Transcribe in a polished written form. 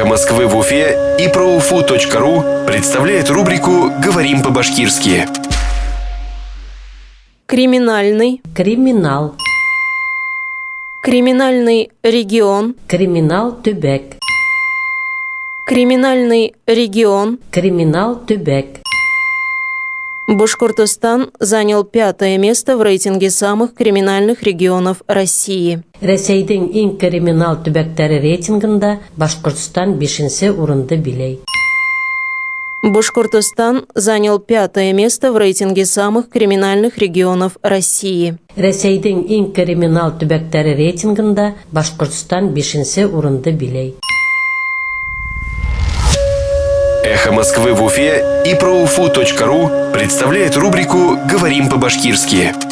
«Эхо Москвы» в Уфе и проуфу.ру представляет рубрику «Говорим по-башкирски». Криминальный. Криминал. Криминальный регион. Криминал төбәк. Криминальный регион. Криминал төбәк. Башкортостан занял пятое место в рейтинге самых криминальных регионов России. Рәсәйҙең иң криминал төбәктәре рейтингында Башҡортостан бишенсе урынды биләй. Башкортостан занял пятое место в рейтинге самых криминальных регионов России. Рәсәйҙең иң криминал төбәктәре рейтингында Башҡортостан бишенсе урынды биләй. «Эхо Москвы» в Уфе и проуфу.ру представляет рубрику «Говорим по-башкирски».